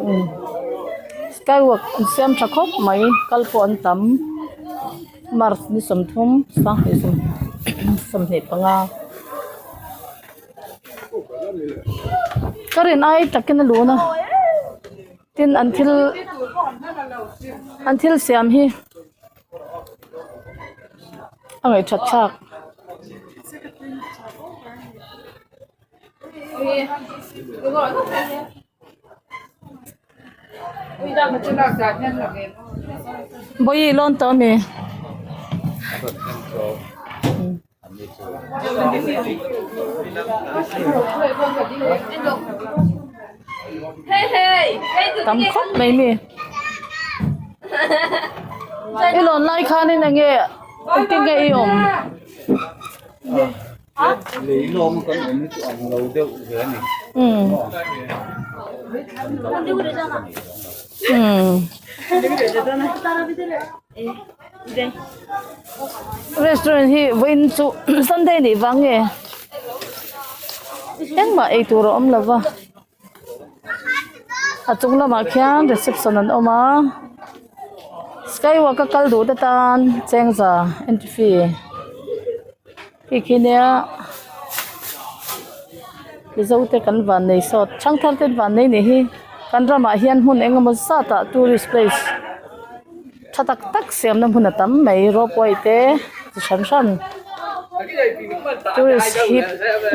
Umm skywalk an siam tha khawp mai kal pawh an tam march ni sawmthum sanghnih sawm 25. Ka rin ai takin a lun a tin an thil an thil siam hi a ngaihthat thlak. Bawihi lawn tawh ami? Tam khawp mai mi. I lawn lai khanin enge engtin nge i awm? Lei lawm kan awm hi chu ang lo deuh ve a ni. Restaurant hi vawiin chu Sunday nih vang nge engmah ei tur a awm lo va a chung lamah khian reception an awm a skywalk a kal duh te tan chengza entry fee khi khi nia mizo te kan van nei sawt thangthar te an van nei nih hi kan ramah hian hmun eng emaw zat ah tourist place tha tak tak siamna hmun a tam mai ropeway te chi hran hran tourist hip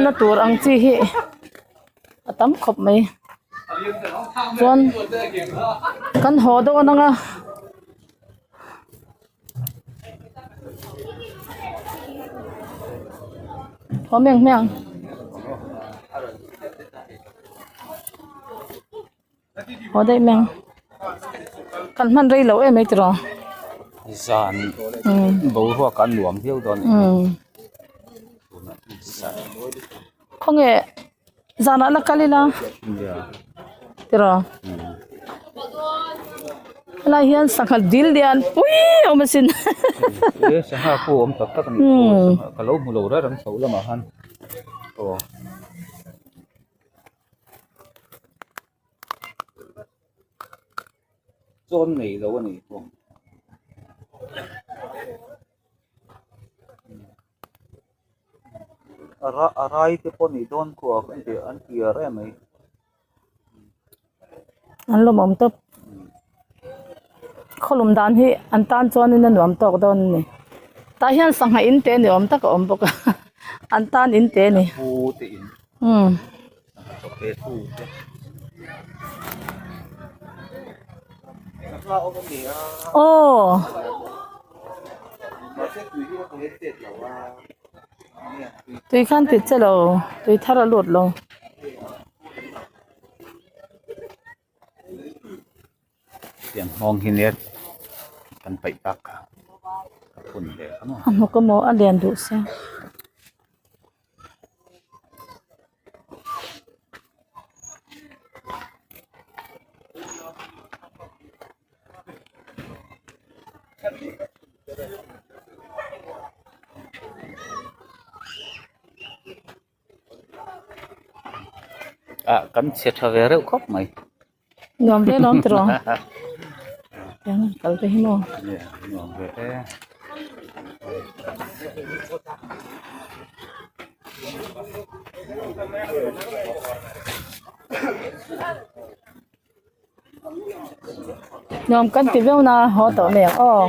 na tur ang chi hi a tam khawp mai chuan kan haw dawn ang a. Haw meng meng. Haw daih meng. Kan hman rei lo em ei tiraw. Zan boruak a nuam viau dawn a ni. Khawnge zanah la kal ila tiraw helai hian sangha dil lian pui a awm asin e sangha pawh awm tak tak a ni ka lo hmu lo reng reng chho lamah khan aw. Chawn nei lo a ni pawh. A rai te pawh nih dawn khuah an ti an ti reng mai. An lawmawm tawp. Khawlum dan hi an tan chuanin a nuam tawk dawn a ni. Tah hian sangha in te ni awm tak a awm bawk a an tan in te a ni. Umm. Aw. Tui khan ti che lo tui thar a lut lo. Tiang nghawng hi nia kan paih tak a phun leh a maw. A hnawk a maw a lian duh sia. Ah kan chhe tha ve reuh khawp mai. Nuam ve lawm tiraw tiang kal te hi maw. Nuam ve e. Nuam kan ti viau na haw tawh mai ang aw.